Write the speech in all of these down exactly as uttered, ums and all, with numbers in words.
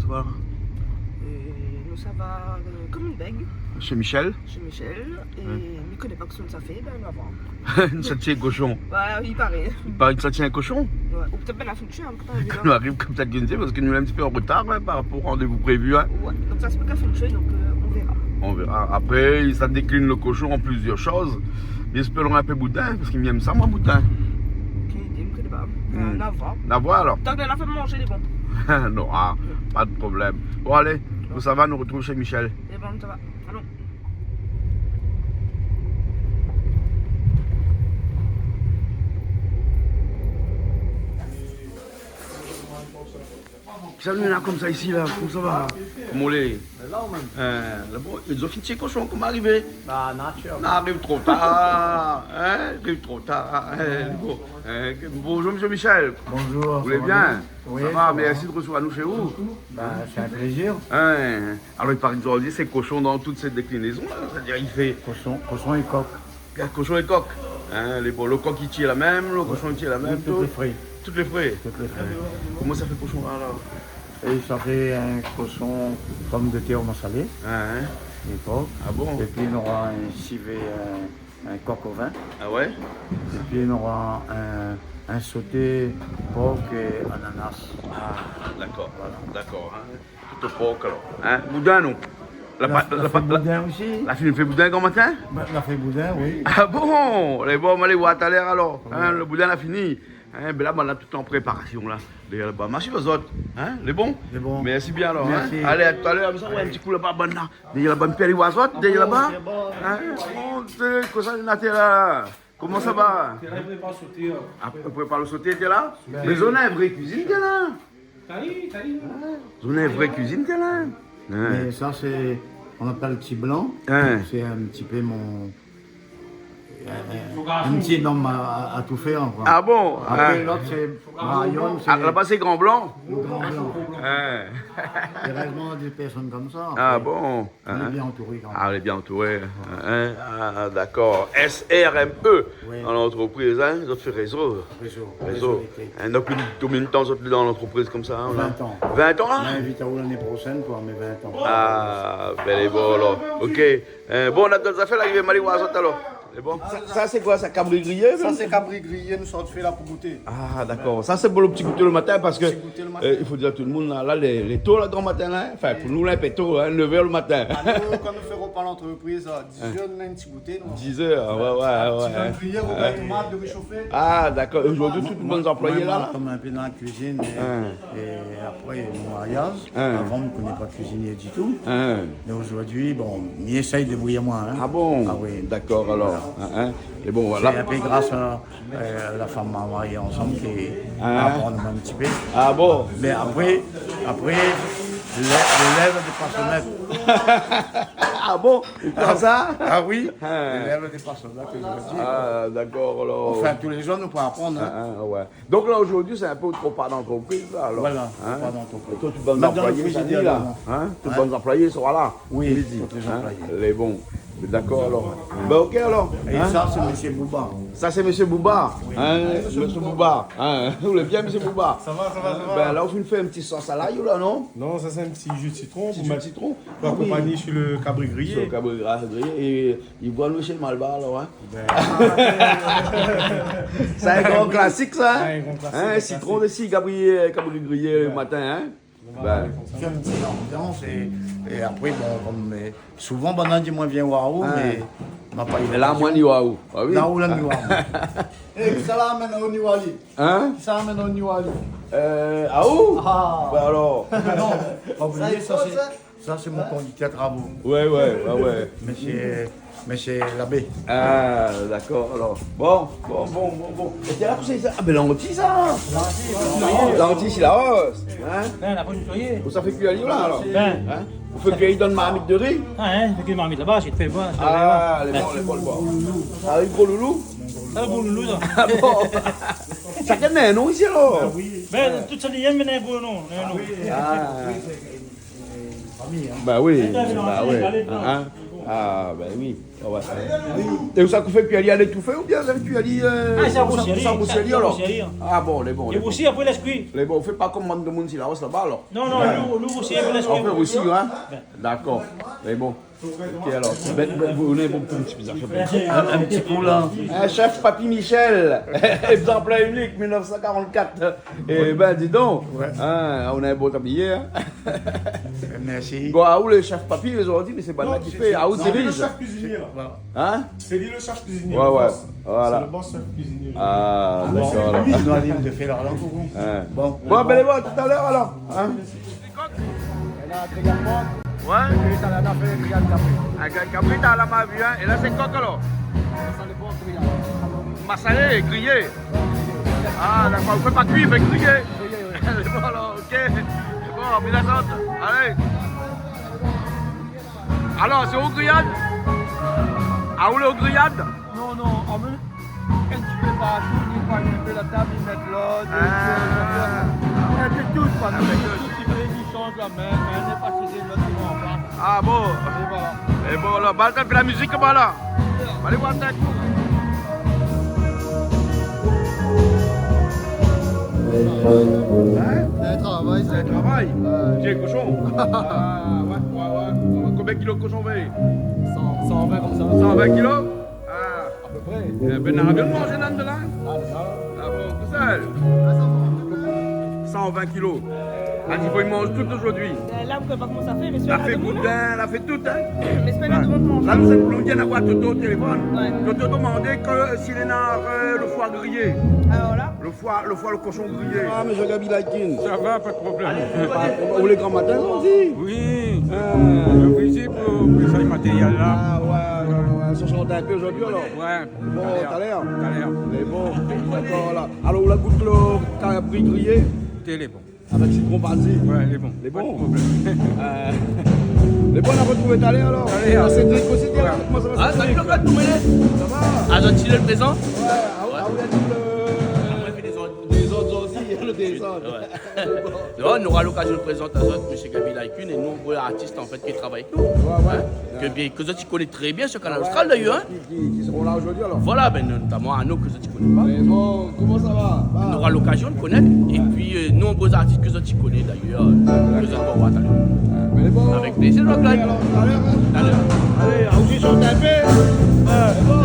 Voilà. Euh, nou sava, euh, konm in bèg. Shé Michel. Shé Michel. É mi koné pa kosa sa fé, bin, nou va voir. Sa tié koshon. Ouais, i paré. I paré ke sa tié koshon. Ouais, ou pétèt bin la fine tié, in. Kan nou ariv konmsa, ki di, parske nou lé in ti pé an rotar, in, par rapor o randévou prévi, in. Ouais, donk sa sé pa fine tié, donk, euh, on verra. On verra. Apré, sa déklin lo koshon an plizièr shoz. Mi éspèr in pé boudin, parske mi èm sa, moin, boudin. Ok, mi koné pa. Hmm. Euh, nou va voir. Nou va voir, alor. Tank la fé manzé, lé bon. Non, ah, pa de problèm. Bon, alé, nou sava, nou artrouv shé Michel. Lé bon, sava. Alon. Salu, la, konmsa, isi, la, koman sa va ? Koman i lé ? Lé la, ou mèm ? Euh, la, bon, zot la fine tié koshon, koman i ariv ? Ba, natir. Non, ariv tro tar, in, ariv tro tar, in, bon. Euh, bonjour, monsieur Michel. Bonjour, ça va bien ? Vous allez bien ? Oui, ça va, ça va. Merci de recevoir nous chez vous. Ba, sé in plézir. In, alor, i paré ke zordi sé koshon dan tout sé déklinézon, la. Sétadir, i fé koshon, koshon é kok. Koshon é kok. In, lé bon, lo kok i tié la mèm, lo koshon i tié la mèm, tout. Oui, tout lé fré. Tout lé fré. Tout lé fré. Koman sa fé koshon la, alor ? É sa fé in koshon pomdetèr masalé. In, in. É kok. Ah bon ? Épi nora in sivé, in, in kok o vin. Ah ouais ? Épi nora in, in soté por é ananas. Ah, dakor. Voilà. Dakor, in. Tout o por, alor. In, boudin, non ? La pa, la fine fé boudin osi. La fine fé boudin gran matin ? Ba, la fé boudin, oui. Ah bon ? Lé bon, ma alé voir talèr, alor. Oui. In, lo boudin la fini. In, bin la, banna tout an préparasion, la. Dèrièr laba. Mèrsi azot. In, lé bon ? Lé bon. Mèrsi bien, alor, in. Mèrsi. Alé, a talèr, mi sa, ouais, in ti kou laba, banna. Dèrièr laba, mi pé alé voir azot, dèrièr laba. Ah bon, sé bon. In, bon, sé kosa, Nathalie, la. Koman sa va ? Té la, i prépar soté, in. Ah, i prépar lo soté, té la ? Soté. Mé zot néna in vré kuizine, té la ? Tali, tali. Ah, zot néna in vré kuizine, té la ? In. Mé sa, sé, on apèl Ti Blan. In. Sé in ti pé mon, in, in, in ti nonm a, a, a tou fèr, koi. Ah bon ? Apré, lot, sé Marion, sé lo gran blan. Ah, laba, sé Gran Blan. Lo gran blan. In. Érèzman, dé pèrsone konmsa, apré. Ah bon ? Lé bien antouré, kan mèm. Ah, lé bien antouré. In, ah, dakor. S R M E, oui, dan lantrepriz, in, zot i fé rézo. Rézo. Rézo. Rézo, oui. In, donk, konbien d'tan zot lé dan lantrepriz konmsa, in, la ? Vin tan. Vin tan, la ? Mé vit aou lané proshèn, koi, mé vin tan. Ah, bin, lé bon, alor. Ok. Euh, bon, nora dot zafèr la, mi sa alé voir azot, alor. Lé bon. Sa, sa, sé koi, sa, kabri griyé, mèm ? Sa, sé kabri griyé, nou sort fé la pou gouté. Ah, dakor. Sa, sé pou lo ti gouté lo matin, parske, euh, i fo dir a tout lo moun, la, la, lé, lé to, la, gran matin, la, in. Anfin, pou nou, la, in pé to, in, nèv èr lo matin. Ah, nou, kan nou fé ropa lantrepriz, a diz èr, nou néna in ti gouté, nou. Diz èr, ouais, ouais, ouais. In ti vin griyé, rougay tomat, dori shofé. Ah, dakor. É zordi, tout bann anployé la, la ? Moin, moin, konm in pé dan la kuizine, é, é apré, mon mariaz, avan, mi koné pa kuiziné ditou. Mé zordi, bon, mi éséy débrouy amoin, in. Ah bon ? Ah oui. Dakor, alor. Voilà. In, in. É bon, voilà. Sé in pé gras a, euh, la fanm, a mari ansanm ki aprann amoin in ti pé. Ah bon ? Mé apré, apré, lé, lé lèv lé pa so nèt. Ah bon ? Ou kroi sa ? Ah oui, lé lèv lé pa so nèt, mi vé dir. Ah, dakor, alor. Anfin, tou lé zour, nou pé aprann, in. In, in, ouais. Donk la, zordi, sé in pé out ropa d'antrepriz, la, alor. Voilà, in ? Ropa d'antrepriz. É tout bann anployé, sa di, la, in ? Tout bann anployé sora la, midi, in ? Oui, tout lé anployé. Lé bon. Dakor, alor. Bin, ok, alor. É sa, sé Mésyé Bouba. Sa, sé Mésyé Bouba. Oui. In, Mésyé Bouba. In, ou lé bien, Mésyé Bouba ? Sa va, sa va, sa va. Bin, la, ou fine fé in ti sos a lay, la, non ? Non, sa, sé in ti ji sitron pou mèt, pou akonpagné si lo kabri griyé. Ah oui. Sur lo kabri griyé. É i voi nou shé Malbar, alor, in ? Bin. Sa, in gran klasik, sa, in ? In gran klasik, in, in klasik. Sitron desi, kabri, euh, kabri griyé lo matin, in ? Bin. Fé in ti anbians é, é apré, bon, konm, euh, souvan, banna i di, moin, vien voir aou, mé ma pa u lokazion. Mé la, moin, ni voir aou. Ah oui. La, ou la ni voir aou. É, kisa la amenn aou ni voir ali ? In ? Kisa la amenn aou ni voir ali ? Euh, aou ? Ah. Bin alor. Non, pa oublié, sa, sé Sa, sé mon kondiktèr travo. Ouais, ouais, ouais, ouais. Mésyé, Mésyé Labé. Ah, dakor, alor. Bon, bon, bon, bon, bon. É té la, kosa sa ? Ah, bin, lanti, sa. Lanti, lanti, sé la os. In ? Bin, la fo nétoiyé. Ou sa fé kui ali, la, alor ? Bin. In ? Ou fé kui ali dan marmit de ri ? Ah, in, fé kui marmit laba, sé fé, ouais. Ah, lé bon, lé bon, lé bon. Ah, in gro loulou ? Ah, gro loulou, sa. Ah bon ? Shakinn néna in non isi, alor ? Ah oui. Bin, tout sa, néna in gro non, néna in non. Ah. Fami, in. Bin oui, bin oui. In, in. Ah, bin oui. Ah ouais. É ou sa kou fé kui ali, lé étoufé oubien ou sa kui ali, euh, Ah, sa ou sa, rousi ali, sa ou rousi sa, ali, sa alor ? Rousi ali, hein. Ah bon, lé bon, lé bon. Lé rousi, apré lès kui. Lé bon, ou fé pa konm bann demoun isi laba, alor. Non, non, nou, nou rousi, apré lès kui. Apré rousi, hein ? Ben. Dakor. Lé bon. Ok, alor. Ben, ben, ou néna in bon ti pé zafèr, ben. In, in ti kou la. In chef Papi Michel. Ekzanplèr inik, mil nèf san karant-kat. Eh ben, di don. Ouais. Hein, ou lé bon abiyé, hein. Mersi. Bon, aou lé chef Papi zordi, mé sé bann la ki fé, aou dirij. Non, sé, sé, non, sé le chef cuisinier, là. Voilà. Hein ? C'est lui le chef cuisinier, le boss. Ouais, ouais, voilà. C'est le boss chef cuisinier. Ah, bon, dakor, alor. Nou la fine fé la langue, oui. Hein. Bon. Bon, ben, bon, talèr, alor. Hein ? Néna griyad por. Ouais. É talèr, nou la fé griyad kapré. Ah, griyad kapré, talèr la ma vi, hein. É la, sé kok, alor ? Masalé por griyé. Masalé, griyé. Ah, dakor, ou fé pa kui, ou fé griyé. Griyé, oui. Lé bon, alor, ok. Bon, bin, atann. Alé. Alor, sé ou griyad ? Ah, ou lé o griyad ? Non, non, ah, mé in ti pé partou, i nétoy in pé la tab, i mèt lord, Ah. É pui tout, koi. Ah, mé tout. Tout i fé, i shanj la min, in lé pa séré, lot i ranplas. Ah bon ? É voilà. É bon, la, ba, sa fé la mizik, koman la ? Alé voir sa. Hein ? Sé in travay, sa. Sé in travay ? Ouais. Tié koshon. Ah, ouais, ouais, ouais. Konbien kilo koshon, mé ? San, san vin konmsa. San vin kilo ? Ah. À peu près. Eh ben, nana bien manzé la dedan la. Ah, sa va. Ah bon, tousèl ? Ah, sa va. San vin kilo. Ah, i fo i manz tout zordi. Euh, la, ou koné pa koman sa fé, mé la fé boudin, la fé tout, hein. Mé sé pa la demann manzé. La, nou sa plongé, nou la voir Toto o téléfone. Ouais. Toto i domann ke, euh, si néna, euh, le foi griyé. Alor la ? Le foi, le foi, le koshon griyé. Ah, mésyé Gaby Lakin. Sa va, pa de problèm. Ou lé gran matin, ou di ? Oui. Ah. Oui, sé pou, pou sa, le matéryèl la. Ah, ouais, ouais, ouais. Sa shant in pé zordi, alor ? Ouais. Bon, talèr. Talèr. Talèr. Lé bon. Dakor, la. Alor, ou la gout le kabri griyé ? Té, lé bon. Avèk sitron bazik. Ouais, lé bon. Lé bon. Pa de problèm. Euh, lé bon, nou artrouv talèr, alor. Talèr. Ah, Cédric osi, tiens, ouais. Koman sa va, Cédric ? Ah, salu, Jean-Claude, koman i lé ? Sa va ? Ah, zot i lé prézan ? Ouais, ah, ouais, ah, ou la di le, le dézord osi, le dézord. Ouais. Non, nou nora lokazion de prézant azot, mésyé Gaby Lakin, é nonbré artis, an fèt, ki travay avèk nou. Ouais, ouais. Hein ? Ouais. Ke bien, ke zot i koné trè bien sur Kanal Austral, dayèr, hein. Ki, ki, ki sront la zordi, alor. Voilà, ben, notaman Arnaud, ke zot i koné pa. Mé bon, koman sa va ? Nou nora lokazion de konèt, é pui, euh, nonbré artis ke zot i koné, dayèr, euh, ke zot i voi talèr. Mé bon. Avèk plézir, Jean-Claude. Ok, alor, talèr, hein. Talèr. Alé, aou osi, shant in pé. Ouais. Bon.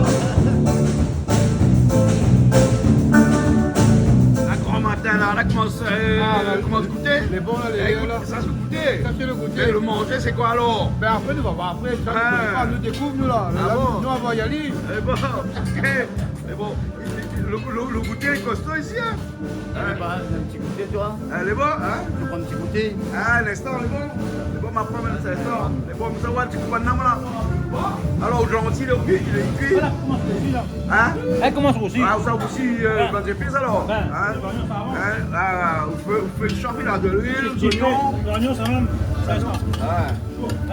La, gran matin, la, la, koman sa, euh, Ah, la, koman gouté ? Lé bon, la, lé la. Ékout, sa, sé le gouté. Sa, sé le gouté. Mé le manzé, sé koi, alor ? Ben, apré, nou va voir apré. Sa, nou koné pa, nou dékouv, nou, la. Ah bon ? Nou, nou va y alé. Eh bon, ok. Mé bon, le, le, le gouté lé kosto isi, hein ? Alé, ba, in ti gouté, ti voi. Lé bon, hein ? Nou pran in ti gouté. Ah, linstan, lé bon. Lé bon, ma fam, linstan. Lé bon, nou sa voir in ti kou bann nam la. Alor, zordi, lé kui, lé kui. Voilà, koman sa, lé kui, la. Hein ? Eh, koman sa osi ? Ah, sa osi, euh, bann zépis, alor. Ben, hein ? Lé zoignon, sa, avan. Hein ? Ah, ou fé, ou fé shofé la, de luil, zoignon. Zoignon, sa mèm. Sa, sa. Ouais.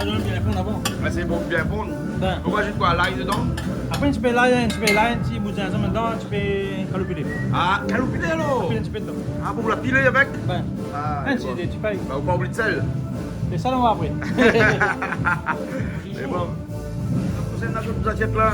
Ah, non, bien fonn avan. Ah, sé bon, bien fonn. Ben. Ou rajout koi, lay dedan ? Apré, in ti pé lay, in ti pé lay, in ti bout zinzanm dedan, in ti pé kaloupilé. Ah, kaloupilé, alor ? Apré, in ti pé dedan. Ah bon, ou la pilé avèk ? Ben. Ah, sé bon. Dé ti pay. Ben, ou pa oubli de sèl. É sa, nou va apré. Sé bon. Kosa néna dan zot asièt la ?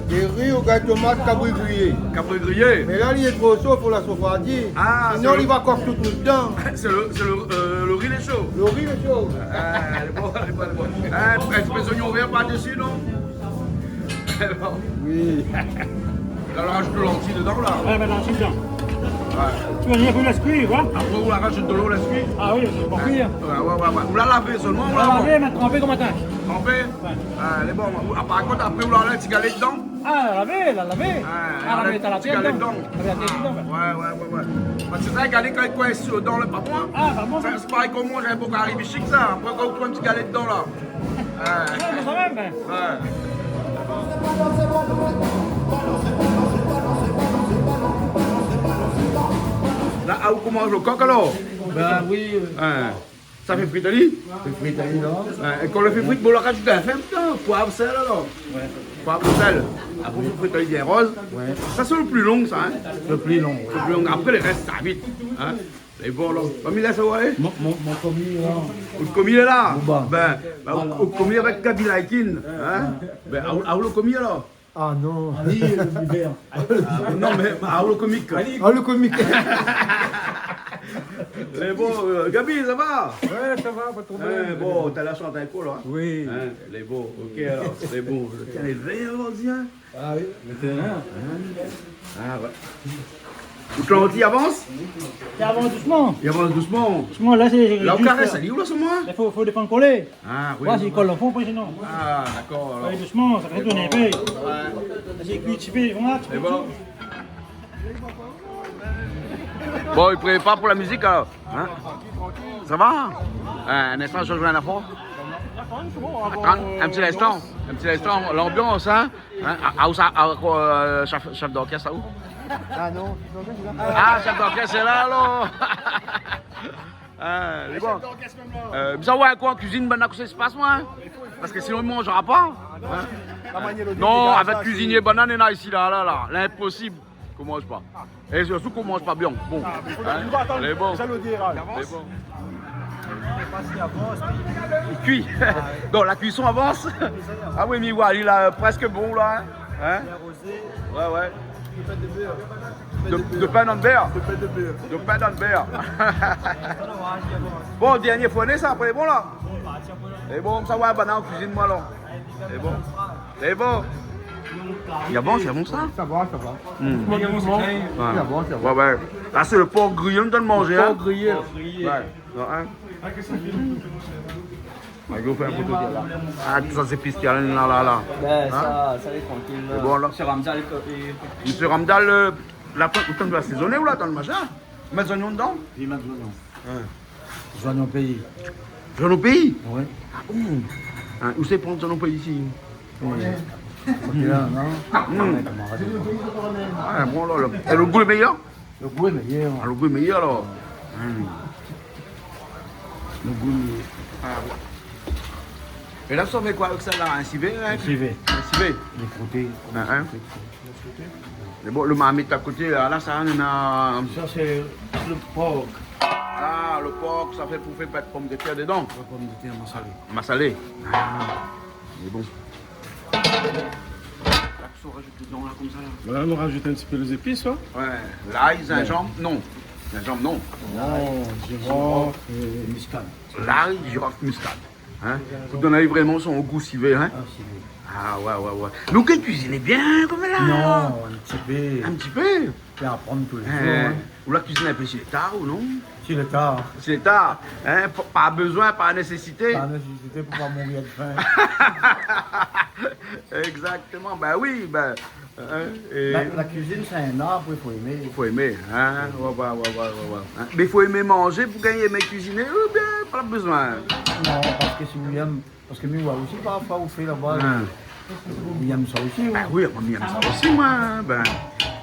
Dori, rougay tomat, kabri griyé. Kabri griyé. Mé la, li lé tro sho, fo la shofardi. Ah, sinon, li va kok tout nou dedan. Sé le, sé le, euh, le ri lé sho. Le ri lé sho. Ah, lé bon, lé bon, lé bon. Ah, in ti pé zoignon vèr par desi, non ? Oui. La, ou rajout lanti dedan, la. Ouais, mèt lanti dedan. Ouais. Ou va fé lès kui, koi. Apré, ou rajout de lo, lès kui. Ah oui, sé pa kui, hein. Ouais, ouais, ouais, ouais. Ou la lavé solman, ou la lavé, mé tranpé konm atann. Tranpé ? Ouais. Ah, lé bon. Ou, ah, par kont, apré, ou la, la ti galé dedan. Ah, lavé, la lavé. Ah, la mèt la ti galé dedan. Lavé la tèt dedan, ouais. Ouais, ouais, ouais, ouais. Parske sa, galé kan i koin dedan, lé pa bon, hein. Ah, pa bon, sa. Sa, sé parèy konm moin, mi manz in bokari bishik, sa. Apré, kan ou pran in ti galé dedan, la. Ouais. Ouais, mé kan mèm, hein. Ouais. La, ah, ou komans lo kok, alor ? Ben oui, euh. Hein. Sa fé frit ali ? Fé frit ali, non ? Ouais, é kan ou la fé frit, bon, ou la rajout in pé, poiv, sèl, alor. Ouais. Poiv, sèl. Apré, ou fé frit ali bien roz. Ouais. Sa, sé le pli long, sa, hein ? Le pli long, oui. Le pli long. Apré, le rès, sa vit, hein ? Lé bon, la. Komi la, sa va, é ? Mon, mon, mon komi, la. Out komi lé la ? Bon, ba. Bin, ba, out, out komi avèk Gaby Laikin, in ? Bin, aou, aou lo komi, alor ? Ah non. Ani, euh, l'hiver. Ah, non, mé, ah, lo komik. Ani. Ah, lo komik. Lé bon, euh, Gaby, sa va ? Ouais, sa va, pa tro mal. Eh, bon, ou la shant in kou, la, in ? Oui. In, lé bon, ok, alor, lé bon. Tiens, lé vèr, on dirait. Ah oui. Hein ? Ah, ouais. Ou té anvi avans ? Té avans dousman. I avans dousman. Dousman, la, sé... La, ou karès ali, ou la, sé moin ? I fo, fo défann kolé. Ah, oui, oui, oui. Sinon i kol o fon, apré, sinon. Ah, dakor, alor. Alé dousman, sa fé tourn in pé. Ouais. Sé kui ti pé, voilà, ti pé. Bon, i prépar pou la mizik, alor. Hein ? Sa va ? In instan, mi revien apré. Atann, in ti instan. In ti instan, lanbians, in ? In ? Ah, ah, ousa, ah, koi, euh, shèf, shèf d'orkès, sa, ou ? Ah non, shèf d'orkès lé la. Ah, shèf d'orkès lé la, alor. In, lé bon. Shèf d'orkès mèm la. Euh, mi sa oir koi an kuizine, banna, kosa i spas, moin, in ? Parske sinon, i manzra pa. In ? Non, avèk kuizinié, banna, néna isi, la, la, la. Linposib k'ou manz pa. É sirtou k'ou manz pa bien. Bon. Ah, mé fo... Hein ? Lé bon. Sa, lo dir, hein. Lé bon. Kui. Donk, la kuison i avans. Ah oui, mi oi, li lé prèsk bon, la, in. Hein ? Ouais, ouais. De, de pin dan bèr. De pin dan bèr. Bon, dernié fourné, sa, apré, lé bon, la. É bon, sa va, banna an kuizine, moin, la. É bon. É bon. I avans, i avans, sa. Sa va, sa va. Hmm. Dousman, dousman. Ouais. Sa va, sa va. Ouais, ouais. La, sé lo por griyé, nou done manzé, hein. Por griyé. Ouais. Non, hein. Ouais, mi fé in foto de la. Ah, tout sa, sé zépis, la, la, la. Bin, hein ? Sa, sa lé trankil, la. Sé bon, la. Mésyé Ramdal, euh, Mésyé Ramdal, euh, la, ou té doi asézoné, ou la, dan lo mashin ? Mèt zoignon dedan ? Oui, mèt zoignon. Hein. Zoignon péi. Zoignon péi ? Oui. Ah bon ? Hein, ou sé pran zoignon péi isi ? Oui. Ok, la, non ? Hmm. Ah, bon, la, la. É lo gou lé méyèr ? Lo gou lé méyèr. Ah, lo gou lé méyèr, alor. Hmm. Lo gou lé méyèr. Ah, ouais. É la, sa i fé koi avèk sa, la ? In sivé, hein ? In sivé. In sivé. Lé froté. Hein, hein. Mé bon, lo marmit a koté, la, la, sa, néna... Sa, sé lo por. Ah, lo por, sa fé pou fé pèt pomdetèr dedan. Pèt pomdetèr masalé. Masalé. Ah, mé bon. La, ou rajout dedan, la, konmsa, la. Voilà, nou rajout in ti pé lé zépis, hein. Ouais. Lay, zinzanm, non. Zinzanm, non. Non, jirof, euh, miskad. Lay, jirof, miskad. Hein ? Pou done vréman son gou sivé, hein ? Ah, sivé. Ah, ouais, ouais, ouais. Donk, ou kuizine bien, konm la ? Non, in ti pé. In ti pé ? Fo aprann tou lé zour, hein. Ou la kuizine in pé si lé tar, ou non ? Si lé tar. Si lé tar, hein, pa, pa bezoin, pa nésésité. Pa nésésité pou pa mouri de fin. Exactement, bin oui, bin, hein, é... La, la kuizine, sé in ar, i fo émé. I fo émé, hein, ouais, ouais. Hein, mé i fo émé manzé pou gingn émé kuiziné, oubien pa bezoin ? Non, parske si ou yèm Parske mi oi osi, parfoi, ou fé laba, hein, mi yèm sa osi, hein. Ah oui, moin, mi yèm sa osi, moin, hein. Bin,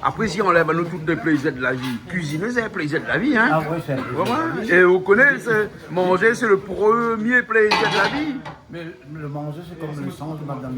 apré, si i anlèv anou tout lé plézir de la vi, kuiziné, sé in plézir de la vi, hein. Ah ouais, sé in plézir de la vi. Ouais, ouais. É ou koné, sé, manzé, sé lo promié plézir de la vi. Mé lo manzé, sé konm lésans, madam,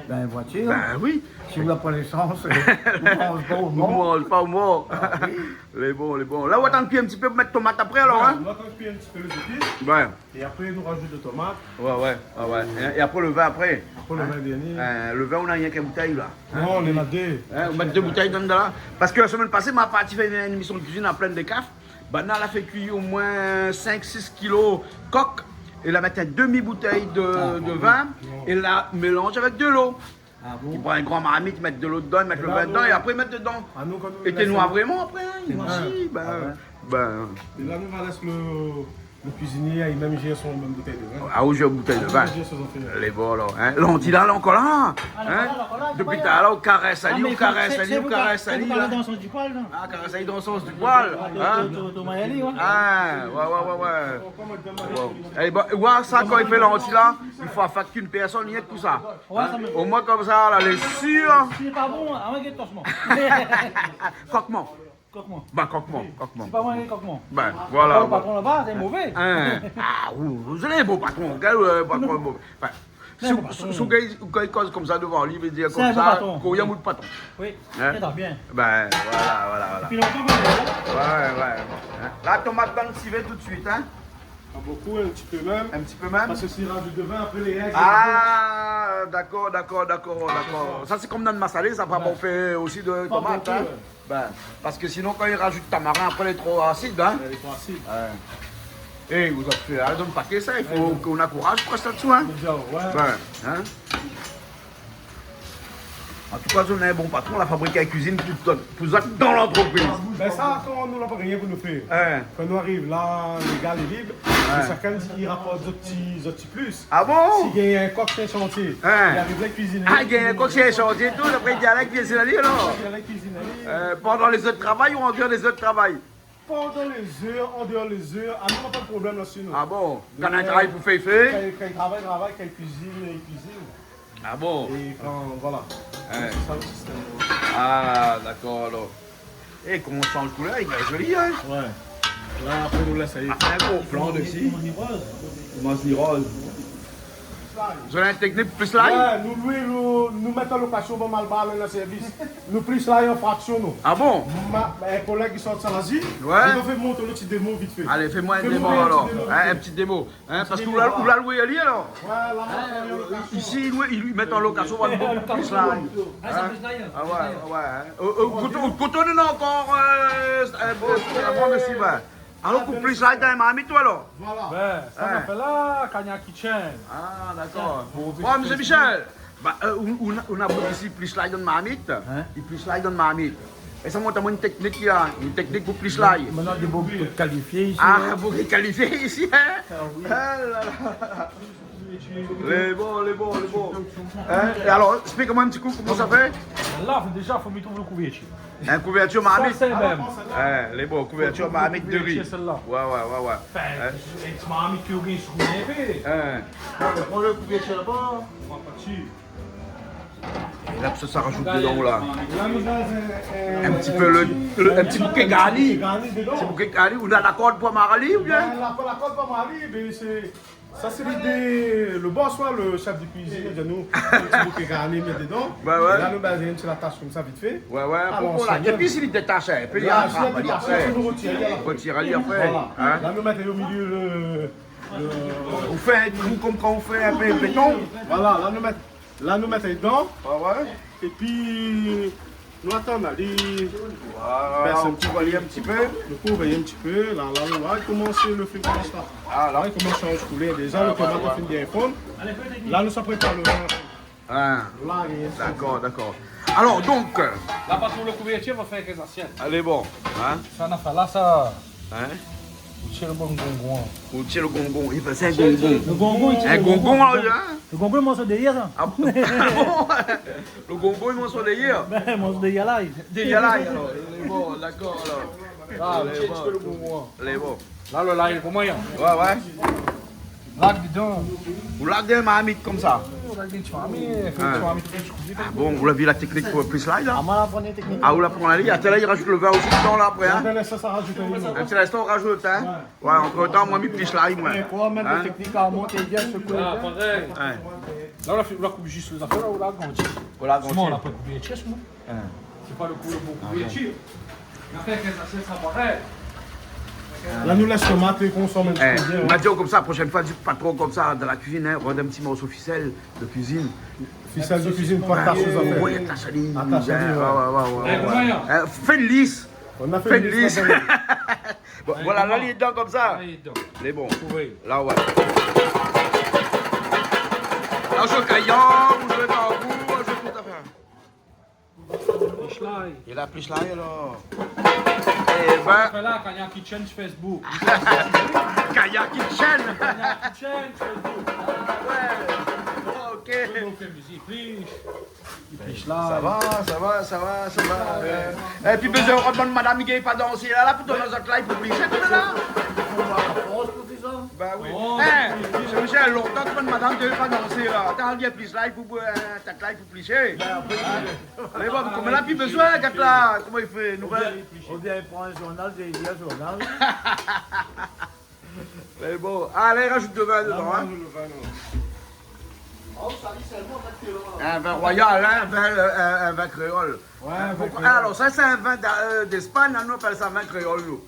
dan in voitir. Bin oui. Si ou na pa lésans, ou manz pa, ou mor. Ou manz pa, ou mor. Ah oui. Lé bon, lé bon. La, ou atann kui in ti pé pou mèt tomat apré, alor, hein. Ouais, nou atann kui in ti pé lé zépis. Ouais. É apré, nou rajout de tomat. Ouais, ouais, ouais, ouais. É, é apré, lo vin apré. Apré, lo vin dernié. Hein, lo vin, ou na rienk in boutèy, la. Non, nou na dé. Hein, ou mèt dé boutèy dedan, la. Parske la semèn pasé, ma parti fé in, in émision de kuizine a Plaine des Cafres. Banna la fé kui omoin sink, sis kilo kok. É la mèt in demi boutèy de, de vin. Ah, bon. Non. É la mélanz avèk de lo. Ah bon ? I pran in gran marmit, i mèt de lo dedan, i mèt lo vin dedan, é apré i mèt dedan. É té noir vréman apré, hein, i noirsi, bin. É la, nou va lès lo, lo kuizinié, li mèm, i jèr son mèm boutèy de vin. Ah, ou jèr boutèy de vin. Lé bon, la, hein. Lanti la, la ankor la, hein. Dopi talèr, ou karès ali, ou karès ali, ou karès ali, la. Ah, karès ali dan lo sans di poil, hein. Ah, ouais, ouais, ouais, ouais. Bon. É bin, ou oi sa, kan i fé lanti la, i fo fé k'in pèrsone, rienk pou sa. Ouais, sa mèm. Omoin konmsa, la, lé sir. Si lé pa bon, amoin, gèt toman. Kokman. Kokman. Bin, kokman, kokman. Sé pa moin, kokman. Bin, voilà, patron, voilà. Patron laba, sé mové. Hein. Ah, ou, ou lé bon patron, kèl, euh, patron mové. Bin, Mé si, bon, si, patron, si ou gingn, ou gingn koz konmsa dovan li, i vé dir sé in bon konmsa, patron, kouriyé, oui, moul patron. Oui. Hin ? Sé bien. Bin, voilà, voilà, voilà. Dopi lontan k'nou lé la. Ouais, ouais. Hin ? La tomat dan lo sivé tout de suite, hin ? Pas beaucoup, un petit peu même. Un petit peu même ? Parce que s'il rajoute de vin, après les règles. Ah, d'accord, d'accord, d'accord, d'accord. Sa sé konm dan masalé, sa, pa bon fé osi de tomat, hin. Pas beaucoup, ouais. Bin, parske sinon, kan i rajout tamarin, apré, lé tro asid, hin. Lé tro asid. Ouais. É, ou la fé, hin, donk pa ke sa, i fo k'ou na kouraz pou rès la dsi, hin. Bien, ouais. Bin, hin. An tou ka, zot néna in bon patron, la fabrik in kuizine pou zot, pou zot dan lantrepriz. Bin sa, kan nou la pa rien pou nou fé. Hin. Kan nou ariv la, légal é lib, hin, shakinn i raport zot ti, zot ti plis. Ah bon ? Si gingn in kok si in shantié, hin, i ariv la kuiziné. Ah, gingn in kok si in shantié tou, apré i di alé kuiziné ali, alor ? I ariv la kuiziné ali. Euh, pandan lézèr travay ou an déor lézèr travay ? Pandan lézèr, an déor lézèr, ah, nou, na pa de problèm la dsi, nou. Ah bon ? Kan néna in travay pou fé, fé. Kan, kan i travay, travay, kan i kuizine, i kuizine. Ah bon ? É kan, voilà. Hin. Sé sa lo sistèm. Ah, dakor, alor. É, koman i sanz koulèr, lé zoli, hin ? Ouais. La, apré, nou lès sa i fé in gro plan dsi. Koman i roz ? Koman i roz ? Zot néna in teknik plis lay ? Ouais, nou, nou, nou mèt an lokasion, bon, mal bar, néna sèrvis. Nou plis lay an fraksion, nou. Ah bon ? Ma, in kolèg i sort Lazi, ouais, nou fé mont lo ti démo vit fé. Alé, fé amoin in démo, alor. Fé mont lo ti démo vit fé. Hin, in ti démo. Hin, parske ou la, ou la lwé ali, alor ? Ouais, la, hin, isi, li, li mèt an lokasion, ou va plis lay. Ah, sa plis lay, hin. Ah ouais, ouais, ouais, hin. Euh, euh, koté, koté nou néna ankor, euh, euh, euh, avan de six vingt. Alor, ou plis lay dan marmit, ou, alor ? Voilà. Bin, sa, hin, nou fé la, Kanya Kitchen. Ah, dakor. Tiens, bon, bon, mésyé Michel. Ba, euh, ou, ou na, ou na boug isi i plis lay dan marmit. Hin ? I plis lay dan marmit. É sa i mont amoin in teknik, la, in teknik pou plis lay. Mintnan, dé boug kalifié isi, ah, hin. Boug kalifié isi, hin ? Ah oui. Ah la la. Lé bon, lé bon, lé bon. Hin ? É alor, esplik amoin in ti kou koman sa i fé. La, déza, fo mi trouv lo kouvèrtir. In kouvèrtir marmit. Sa sé mèm. Hin, lé bon, kouvèrtir marmit de ri. Fo trouv lo kouvèrtir, sèl-la. Ouais, ouais, ouais, ouais. Anfin, in ti marmit ki gingn sou in pé. Hin. Pran lo kouvèrtir laba. Pran pa dsi. É la, sa, sa i rajout dedan, la. La, nou na in, in, in ti pé lo, lo, in ti bouké garni. Ti bouké garni, ou na la kord pou amar ali, oubien ? Bin, la, la kord pou amar ali, bin, sé, sa, sé lidé, lo bos, ouais, lo shèf de kuizine, i di anou, in ti bouké garni, mèt dedan. Ouais, ouais. La, nou, bin, in ti latas konmsa, vit fé. Ouais, ouais. Alor, pou, pou la, sa, épi, si li détash, épi, la, si li détash, apré, nou rotir ali apré. Rotir ali apré. Voilà. Hin ? La, nou mèt o milié lo, lo... Ou fé in trou konm kan ou fé in pé béton. Voilà, la, nou mèt La, nou mèt ali dedan. Ah ouais ? Épi, nou atann ali. Voilà, bès in ti pé. Nou kouv ali in ti pé. La, la, la, la, i komans, lo fé i komans la. Ah, la. La, i komans sanz koulèr déza, lo tomat la fine bien fonn. La, nou sa prépar lo vin. Hin. Voilà, dakor, dakor. Alor, donk, euh, la, pa trouv lo kouvèrtir, va fé in zasièt. Alé, bon, hin ? Sa, nou fé la, sa. Hin ? Ou tir lo gongon, hin. Ou tir lo gongon. I fé sa, in gongon. Lo gongon, i tir lo gongon. In gongon, la, hin ? Lo gongon, i manz déyèr, sa. Ah bon ? Lo gongon, i manz déyèr ? Bin, i manz déyèr lay. Déyèr lay, alor. Lé bon, dakor, alor. Ah, lé bon. Lé bon. La, lo lay, koman i lé ? Ouais, ouais. Lak dedan. Ou lak dan marmit konmsa ? Ou lak dan ti marmit, fé ti marmit, fé ti marmit. Ah bon, ou la vi la teknik pou plis lay, la ? Ah, moin la aprann la teknik. Ah, ou la aprann ali. Atann, la, i rajout lo vin osi dedan, la, apré, hin ? Atann, la, sa, sa rajout ali. Épi la, sa, ou rajout, hin ? Ouais. Ouais, antretan, moin, mi plis lay, moin. Mé koi, mèm la teknik, la, mont é bien, se koué. Ah, parèy. Ouais. La, ou la fé, ou la koup zis lo zafèr, la, ou la agrandi. Ou la agrandi. Sinon, ou la pa koup zis, non ? Hin. Sé pa lo kou, lo bon kou. Ah, bon. Tir. Apré, kan sa, sa parèy. La, nou lès tomat, é konsonm in ti pé bien, hin. Eh, ma di aou konmsa, proshèn foi, di pa tro konmsa, dan la kuizine, hin, rod in ti morso fisèl de kuizine. Fisèl de kuizine, pa tas lo zafèr. Ouais, tas ali, ouais, ouais, ouais. Eh, koman i lé ? Eh, fé lis. Fé lis. Bon, voilà, la, li lé dedan konmsa. La, li lé dedan. Lé bon. Oui. La, ouais. La, ou zoué kayan, ou zoué bangou, ou zoué tout afèr. Plis lay. É la, plis lay, alor. Eh bin. Fé la, Kanya Kitchen sur Facebook. Kanya Kitchen. Kanya Kitchen sur Facebook. Ah ouais. Bon, OK. Oui, OK, mizik, plis. Plis lay. Sa va, sa va, sa va, sa va. Eh, pi bezoin rod bann madam i gingn pa dansé la, la, pou done azot lay pou plisé, tout la. Fo avoir la fors pou fé sa. Ba oui. Oh. Eh, sé Michel, lontan ke bann madam té vé pa dansé la. Atann, gingn plis lay pou, euh, atak lay pou plisé. Bin, apré, mé bon, konm la, pi bezoin, gard la, koman i fé, nouvèl. Oubien, oubien i pran in zournal, i lir zournal. Mé bon, alé, rajout lo vin dedan, hin. Rajout lo vin dedan. In vin royal, in vin, eu, in, in vin kréol. Ouais, in vin kréol. Alor, sa sé in vin d'A-, eu, d'Espagne, nou apèl sa vin kréol, nou.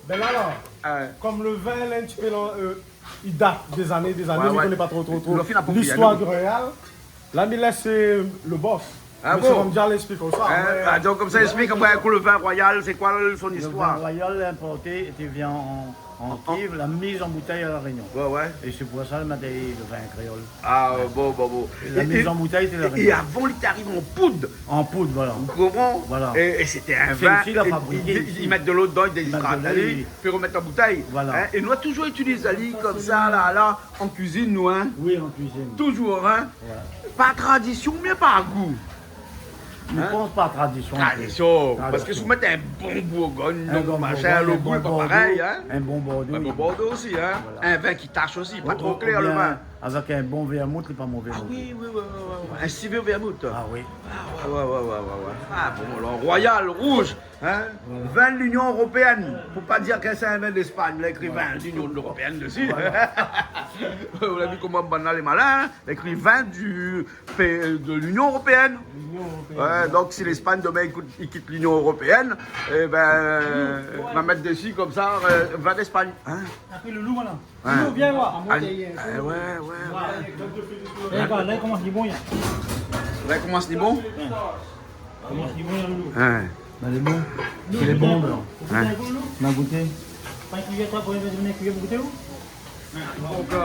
Bin la, la, kom lo vin la, in ti pé, eu, i dat dé zané, dé zané, mé mi koné pa tro, tro, tro listoir di Royal. La mi lès lo bos. Ah bon ? Mésyé Ramdial i ésplik anou sa. Ah, donk konmsa, ésplik apré in kou lo vin royal, sé koi son listoir ? Lo vin royal inporté, té vien an, an kiv, la miz an boutèy a La Rényon. Ouais, ouais. É sé pou sa i apèl lo vin kréol. Ah, bon, bon, bon. La miz an boutèy, sé La Rényon. É avan, li té ariv an poud. An poud, voilà. Ou konpran ? Voilà. É, é sété in vin, i, i mèt dolo dedan, i dézidrat ali, pi i romèt an boutèy. Voilà. In ? É nou la touzour itiliz ali konmsa, la, la, an kuizine, nou, in ? Oui, an kuizine. Touzour, in ? Ouais. Par tradision, mé par gou. Mi pans par tradision. Tradision. Parske si ou mèt in bon Bourgogn, in bon Bourgogn, in bon Bordo, in bon Bordo osi, in. Voilà. In vin ki tash osi, pa tro klèr, lo vin. Avèk in bon vermouth, lé pa mové non pli. Ah oui, oui, oui. In sivé vermouth. Ah oui. Ah ouais, ouais, ouais. Ah bon, alor, royal, rouz, in ? Vin de l'Union européenne. Fo pa dir ke sé in vin d'Espagne, la ékri vin de l'Union européenne dési. Voilà. Ou la vi koman banna lé malin, in ? La ékri vin du, de l'Union européenne. L'Union européenne, ouais. Donk si l'Espagne, domin, i kit, i kit l'Union européenne, é bin, va mèt dési konmsa, eu, vin d'Espagne, in ? Apré, Loulou, voilà. Ouais. Loulou, vien voir. Alé. Eh, ouais, ouais, ouais. Rogard, la i komans ni bon, la. La i komans ni bon ? Ouais. Komans ni bon, la, Loulou. Ouais. Bin, lé bon. Lé bon, la. Ou gout in kou, Loulou ? Ma gouté. Pran in kuiyèr, toi, pran in kuiyèr pou gouté, ou ? Donk, eu,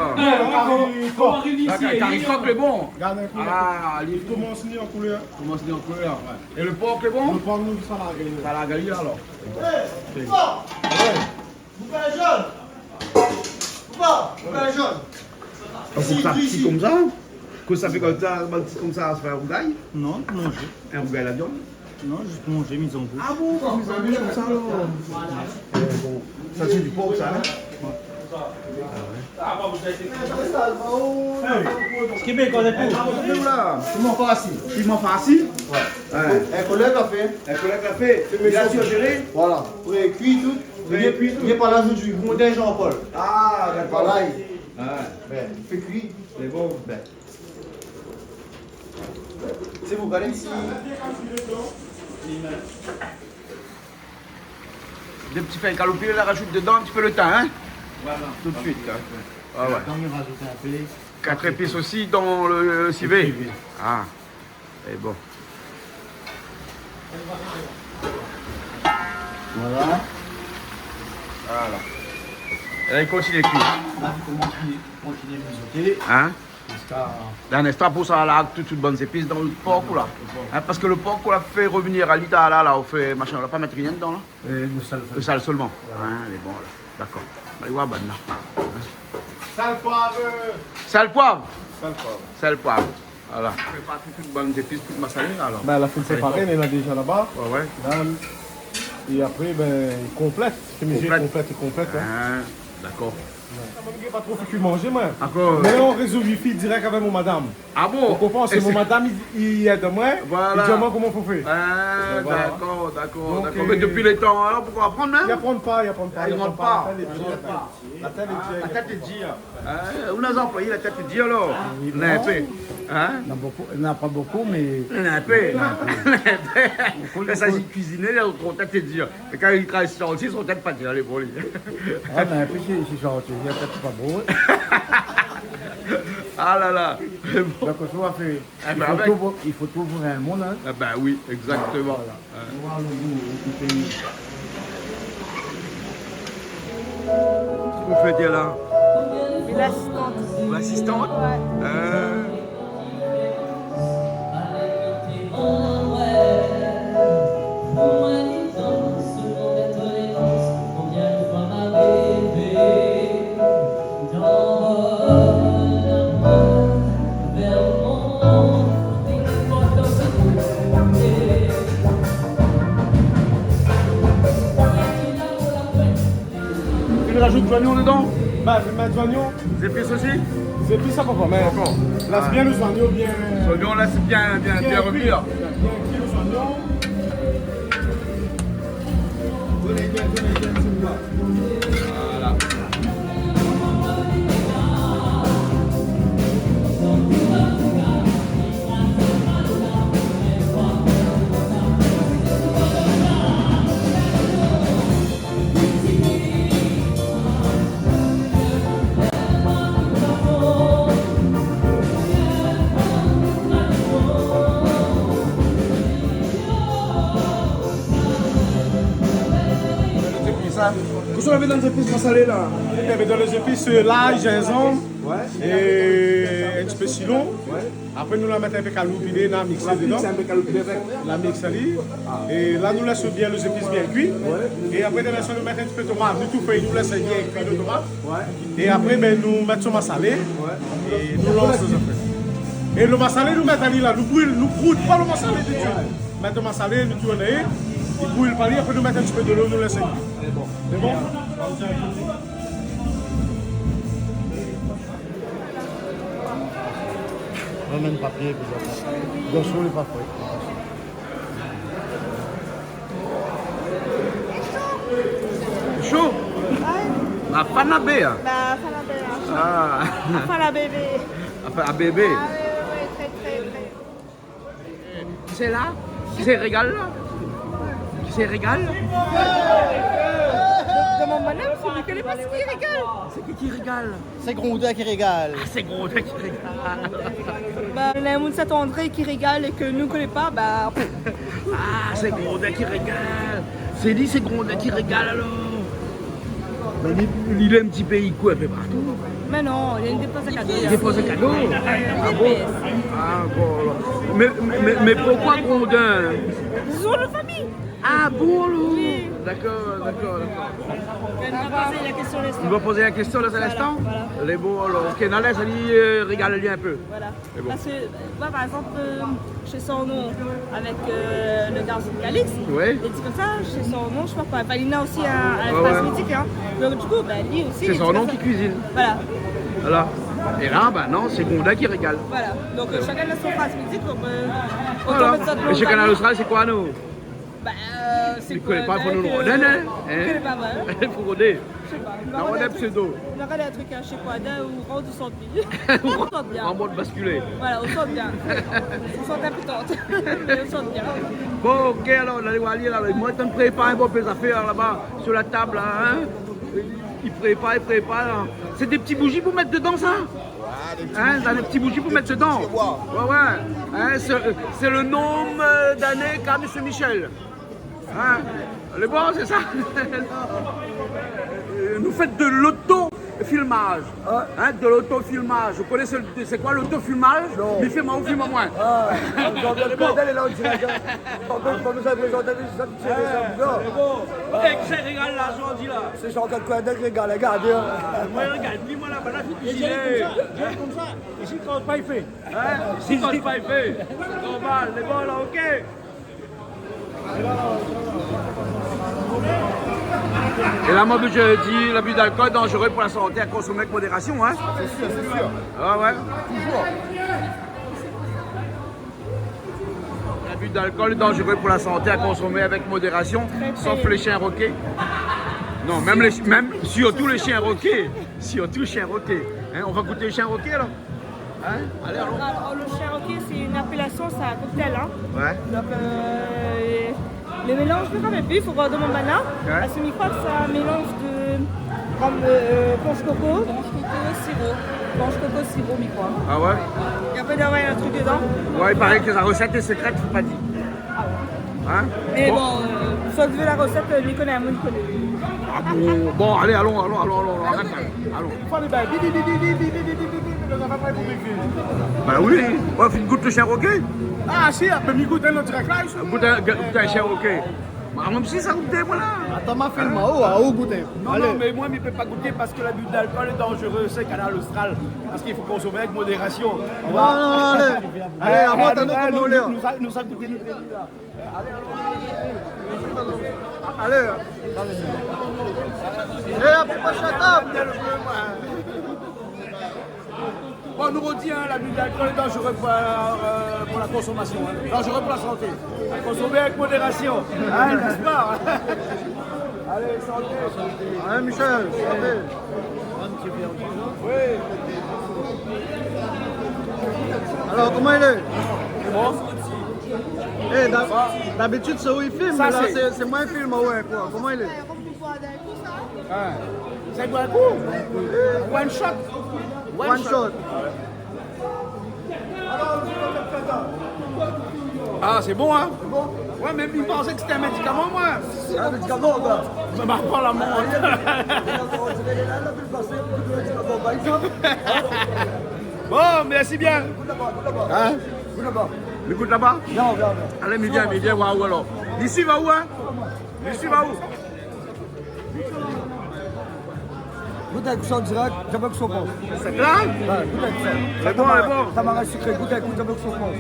la, kari kok lé bon. Gard in kou, la. Ah, li komans ni an koulèr. Komans ni an koulèr, ouais. É lo por lé bon ? Lo por, nou, sa la gingn. Sa la gingn, alor. Hey, fo ! Ouais. Ou pa jone ? Ou pa, ou pa jone ? Ah, fo ke sa kui konmsa ? Ke sa fé konmsa, konmsa, sa fé in rougay ? Non, manzé. In rougay la viann ? Non, zis manzé, miz an boush. Ah bon, miz an boush konmsa, alor ? Eh, bon. Sa sé di por, sa, in ? Ouais. Ah ouais. Sak i mèt, koi, lé pou ? Ou la ? Piman farsi. Piman farsi ? Ouais. In kolèg la fé. In kolèg la fé. Li la sirjélé ? Voilà. Pré kui tout. Pré kui tout. Li lé pa la zordi. Bonté Jean-Paul. Ah, dakor. Voilà. Ouais. Bin, fé kui. Lé bon. Bin. Sé bon, gard isi. Dé ti fèy kaloupilé, la razout dedan in ti pé lo tin, in ? Voilà. Tout de suite, in. Ah ouais. Lo tin, i razout in pé. Kat zépis osi dan lo, lo sivé. Lo sivé. Ah. É bon. Voilà. Voilà. É la, i kontinié kui. La, i kontinié, kontinié mizoté. In ? Ziska... Dan in instan, pou sa, la, tout, tout bann zépis dan lo por, la. Voilà, lo por. In, parske lo por, la fé revnir ali, la, la, ou fé machin, ou la pa mèt rien dedan, la. Euh, lo sèl solman. Lo sèl solman. Voilà. In, lé bon, la. Dakor. Alé, oua, bann la. Sèl, poiv. Sèl, poiv. Sèl, poiv. Sèl, poiv. Voilà. Prépar tout, tout bann zépis, tout masalé, la, alor. Bin, la fine préparé, mé la déza laba. Ouais, ouais. La, é apré, bin, i konplèt. Konplèt. Konplèt, i konplèt, in. Ah, dakor. Ouais. Moin, mi gingn pa tro fé kui manzé, moin. Dakor. Mé la, ou rézo wifi dirèk avèk mon madam. Ah bon ? Ou konpran, sé mon madam, li, li èd amoin, li di amoin koman fo fé. Ah, dakor, dakor, dakor. Donk, euh, mé dopi lo tan, alor, poukosa i aprann, in ? I aprann pa, i aprann pa, i aprann pa. La tèt lé dir. La tèt lé dir. Ah, la tèt lé dir. Ah, ou na zanfan, la tèt lé dir, alor ? Ah oui, non. In pé. In ? Na bonpé, na pa bonpé, mé... In pé. In pé. Kan i s'agit de kuiziné, la tèt lé dir. É kan li travay si shantjé, son tèt pa dir, alé, pou li. Ah, mé apré, si, si shantjé, la tèt pa bon. Ah la la. Bon. Donk, kosa ou va fé ? Eh ben, i fo avèk. Tou pou, i fo tou pou in moun, in. Eh ben oui, exactement. Voilà. Hein. Ou va lo gou, ou kouté. Kosa ou fé la ? Mon asistant. Mon asistant ? Ouais. Hein. Ou razout zoignon dedan ? Bin, mi mèt zoignon. Zépis osi ? Zépis, sa pa ankor, mé... Ankor. Lès bien lé zoignon bien... Zoignon, lès bien, bien, bien kui. Bien kui lé zoignon. Voilà. Dan zépis masalé la. Ében, dan lé zépis, euh, lay, zinzanm, ouais, é in ti pé sitron. Ouais. Apré, nou la mèt in pé kaloupilé, nou la miksé dedan. Miksé in pé kaloupilé avèk. La miksé ali. Ah. É la, nou lès bien lé zépis bien kui. Ouais. É apré, dan lès nou mèt in ti pé tomat. Nou toufé, nou lès bien kui lo tomat. Ouais. É apré, bin, nou mèt son masalé. Ouais. É nou lans apré. É lo masalé, nou mèt ali la, nou bril, nou broud pa lo masalé tousuit. Ouais. Mèt lo masalé, nou tourn, li bril pa li, apré nou mèt in ti pé dolo, nou lès ali. Sé bon. Sé bon ? Ramèn papié, pi sa. Gosho, lé pa fré. Sho ? Aïe. La fanabé, hein ? La fanabé, hein. Ah. La fanabé. La fanabé. Ah, ouais, ouais, ouais, très, très, très. Kisa lé la ? Kisa i régal la ? Kisa i régal ? Demann mon nonm, sé li ki koné pa sak i régal. Sé ki ki régal ? Sé Grondin ki régal. Ah, sé Grondin ki régal. Ba, néna in moun Saint-André ki régal é ke nou koné pa, ba. Ah, sé Grondin ki régal. Sé li, sé Grondin ki régal alor. Mé li, li lé in ti pé, i kour in pé partou. Mé non, li dépose kado. Li dépose kado. Ah bon ? Ah bon, alor. Mé, mé, mé, mé poukoi Grondin ? Sé son nom de famiy. Ah bon, alor ? Oui. Dakor, dakor, dakor. Nou va poz la késtion dan in instan. Nou va poz la késtion dan in instan. Voilà, voilà. Lé bon, alor. Ok, Nalès, li, euh, régal ali in pé. Voilà. Sé bon. Parske, moin, par égzanp, euh, shé Sanon, avèk, euh, lo garson Calix, ouais, li di konmsa, shé Sanon, mi koné pa, Valina osi, in, in, ouais, ouais, pas mizik, hein. Donk, di kou, bin, li osi, li di konmsa. Sé Sanon ki kuizine. Voilà. Voilà. É la, bin non, sé Grondin ki régal. Voilà. Donk, euh, shakinn na son pas mizik, donk, euh, otan mèt sa de... Voilà. É shé Kanal Austral, sé koi, nou ? Ba, euh, sé koi, donk, euh, nou koné pa, fo nou rod, hein ? Hein ? Nou koné pa, voilà. Fo rod. Mi koné pa. Non, nou rod in pseudo. Nou rod in trik, hein, shé koi, dan ou rod ou sort. Ou sort bien. An mod baskilé. Voilà, ou sort bien. Ou sort in pé tant. Mé ou sort bien. Bon, ok, alor, nou alé oir ali la. Moin, mi prépar in bonpé zafèr laba, sur la tab la, hein. I prépar, i prépar la. Sé dé ti bouzi pou mèt dedan, sa ? Ouais, dé ti bouzi. Hein, sa, dé ti bouzi pou mèt dedan. Dé ti bouzi, ouais. Ouais, ouais. Hein, sé, sé lo nonb, euh, d'ané k'a Mésyé Michel. Hein ? Lé bon, sé sa ? Euh, nou fé de l'otofilmaz. Hein ? Hein, de l'otofilmaz. Ou koné sé, sé koi l'otofilmaz ? Non. Mé film aou, film amoin. Ah, dan le modèl, la, on diré, kan, kan nou sa prézant, sa, sé, sé sa, non. Lé bon. Èk sa régal la, zordi la. Sé sa, kan koi, dèk régal, regard, hein. Ah, moin, regard, ni moin la, ba la, fini. Lé konmsa, isi, kan pa i fé. Hein ? Isi, kan pa i fé. Normal, lé bon la, ok. É la, moin, mi di, l'abus d'alcool est dangereux pour la santé, à consommer avec modération, hein ? Sé sir, sé sir. Ah ouais. Toujours. L'abus d'alcool est dangereux pour la santé, à consommer avec modération, sauf les chiens roqués. Non, mèm lé, mèm, sirtou lé shien roké. Sirtou shien roké. Hein, nou va gout shien roké, alor ? Hein ? Alé, alon. Alor, lo shien roké, sé in apélasion, sé in cocktail, hein. Ouais. Donk, euh, lo mélanz, mi koné pi, fo voir, demann banna. Ouais. Parske mi kroi sé in mélanz de, kom, euh, ponch koko. Ponch koko, siro. Ponch koko, siro, mi kroi. Ah ouais ? É apré, i doi avoir in trik dedan. Ouais, i paré ke la rosèt lé sekrèt, fo pa dir. Hein ? Mé bon, euh, si ou vé la rosèt, euh, mi koné, mi koné. Ah bon ? Bon, alé, alon, alon, alon, alon, alon, arèt, alon. Fo alé, bin, vit, vit, vit, vit. Bin oui, ou la fine gout lo shien roké ? Ah, si, apré, mi gout in ot dirèk la, isi. Gout in, gout in shien roké. Ba, mèm si sa gout, voilà. Atann, ma film, oh, ah, ou gout in. Non, alé. Non, mé moin, mi pé pa gouté parske l'abus d'alcool est dangereux, sé Kanal Austral. Parske i fo konsomer avèk modérasion. Non, non, non, alé. Alé, avan, nou, nou, nou, nou, nou, nou sa gouté, nou, nou, la. Alé, alon. Alé. É, apré, pa shata. Bon, nou redi, hein, l'abus d'alcool est dangereux pour, euh, pour la consommation, hein. Dangereux pour la santé. À consommer avec modération. Hein, n'est-ce pas ? Alé, santé. Hein, Michel, santé. Oui. Alor, koman i lé ? Sé bon ? É, d'ab-, d'abitid, sé ou i film, mé la, sé, sé moin i film, ouais, koi. Koman i lé ? Hein. Sé in kou ? One shot. One shot. Ah, sé bon, hein ? Sé bon. Ouais, mé mi pansé ke sété in médikaman, moin. In médikaman, koi. Mé ma pa la mont. Bon, mèrsi bien. Gout laba, gout laba. Hein ? Gout laba. Li gout laba ? Vien, vien, vien. Alé, mi vien, mi vien, waouh, alor. Isi va ou, hein ? Isi va ou ? Gout in kou sa an dirèk, zot i vé sak ou pans. Sé klèr ? Ouais, gout in kou sa. Sé bon, tamara, sé bon. Tamara sikré, gout in kou, zot i vé sak ou pans.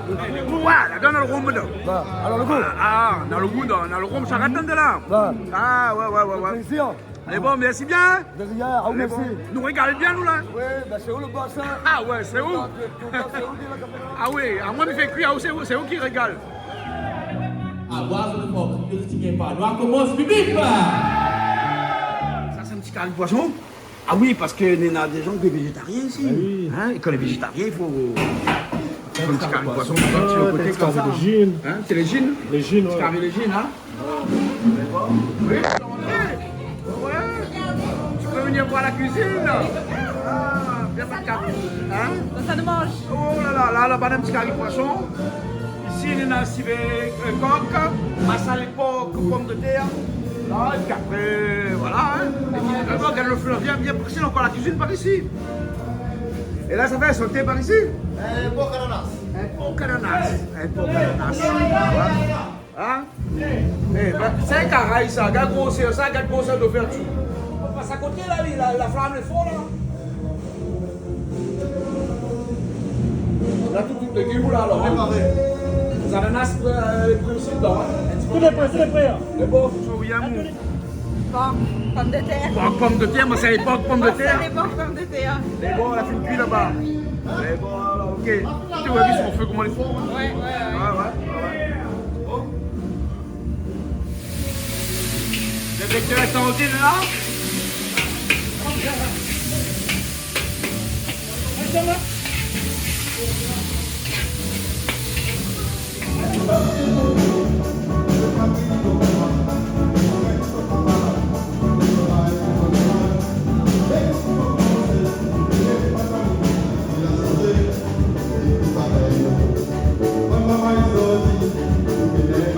Oué, la dan lo rom, la. Ouais, alor lo gou. Ah, ah, dan lo gou, dan, dan lo rom, sa i atann la. Ouais. Ah, ouais, ouais, ouais, ouais. Plézir. Lé bon, mèrsi bien. De rien, aou mèrsi. Lé bon. Nou régal bien, nou, la. Oui, bin, sé ou lo bos, hein. Ah ouais, sé ou. Tout lo tan, tout lo tan, sé ou ki la kaméra. Ah oui, amoin mi fé kui, ah, sé ou, sé ou ki régal. Ah, voilà, sé lo mot. Yo di bien pa. Nou komans, bip, bip. Sa, sé in ti kari poison. Ah oui, parske néna dé jan ki lé vézétarien isi. Ah oui. Hein, é kan lé vézétarien, i fo, i fo in ti kari poison, in ti koté konmsa. Kari légine. Hein, sé légine ? Légine, ouais. Ti kari légine, hein ? Oui, tu peux venir voir la cuisine. Ah, bien, pas de cap. Hein ? Ça nous mange. Oh là là, la, la bann ti kari poison. Isi néna sivé, euh, kok, masalé por, pomdetèr. La, épi apré, voilà, hein. Épi, d'abor, gard lo fé, bien, bien présé ankor la kuizine par isi. É la, sa i fé soté par isi. In por ananas. In por ananas. In por ananas. Voilà. Hein ? Eh ben, sé in karay sa, gard grosèr sa, gard grosèr d'ouvertir. Pas a koté la, li, la, la flam lé for la. La tout, tout légim la, alor, hein. Préparé. Zananas, euh, lé pri osi dedan, hein. Tout lé pré, tout lé pré, hein. Lé bon. Souriamou. Bon, pomdetèr. Bon, pomdetèr, moin sa lé por pomdetèr. Bon, sa lé por pomdetèr. Lé bon, la fine kui laba. Lé bon, alor, ok. Ou la vi son fé koman lé for, hein ? Ouais, ouais, ouais. Ouais, ouais, ouais. Bon. Lo vèktèr lé an routine la. Koman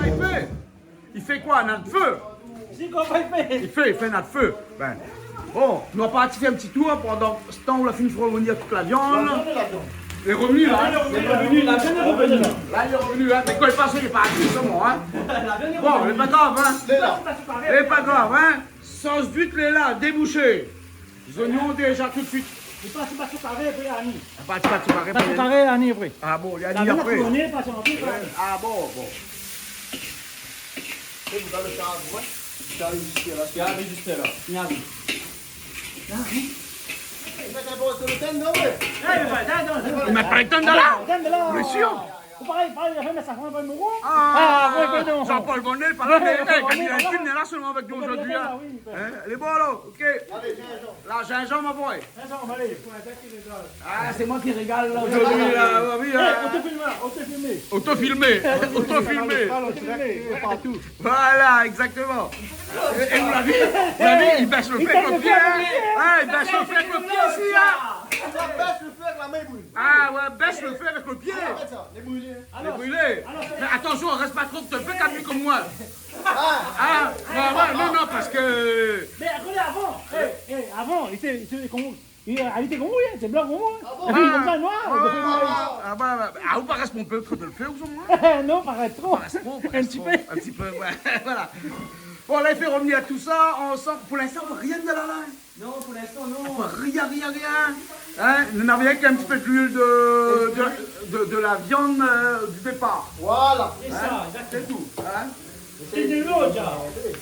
i fé ? I fé koi, nat fé ? Si, koman i fé ? I fé, i fé nat fé. Bin, bon, nou va parti fé in ti tour pandan se tan ou la fine fé revenir tout la viann. La viann lé la, viann. Lé revni la, hein ? Lé revni la, viann lé revni la. La lé revni, hein ? Mé kan lé pasé, lé parti, solman, hein ? Bon, lé pa grav, hein ? Lé pa grav, hein ? Sos d'uit lé la, déboushé. Zoignon déza tout suit. Li pas, li pas sou karé, apré, Ani. Ah, pas, pas sou karé, pas sou karé, Ani, apré. Ah bon, li a di apré. La viann la tourné, pas sou karé. Ah bon, bon. É ou la lo sar, ouais. Sar i ariv ziska la. I ariv ziska la. I ariv. I ariv. Mé mintnan, bon, sé lo tèm, non, ouais. Eh, mé pa, non, non, non. Mé pa lo tèm la. Ah, lo tèm la. Bien sûr. Ou parèy, parèy, la fé mé sa, fé in pé mon gou. Ah, ouais, ouais, non. Jean-Paul Bonnet, pa la, mé, eh, Camille Alpine lé la solman avèk nou zordi, hein. Hein, lé bon, alor, ok. Alé, zinzanm. La, zinzanm, mon boy. Zinzanm, alé. Ah, sé moin ki régal la zordi la, oui, hein. Eh, otofilmé, otofilmé. Otofilmé, otofilmé. Partou. Voilà, exactement. É, é ou la vi, ou la vi, i bès lo fé avèk lo pié, hein. Ah, i bès lo fé avèk lo pié isi, hein. I bès lo fé avèk la min, boul. Ah ouais, bès lo fé avèk lo pié. Arèt sa, lé brilé. Lé brilé. Mé atansion, rès pa tro, té fé kami konm moin. Ah, ouais, ouais, non, non, parske... Mé akoz avan, eh, eh, avan, li té, li té konm, li, li té konm ou, hein, té blan konm ou, hein. Ah bon ? Li té konmsa, noir, li té fé noir. Ah, bah, bah, bah, ah, ou parèt mon pé, tro de fé, ou moin ? Non, parèt tro. Parèt tro, parèt tro. In ti pé. In ti pé, ouais, voilà. Bon, la, i fé revnir tout sa ansanm. Pou linstan, rien de la, la. Non, pou linstan, non. Rien, rien, rien. Hein ? Nou na rienk in ti pé d'luil de, de, de, de la viann, euh, du départ. Voilà. Sé sa, exactement. Sé tou. Hein ? Sé de lo, déza.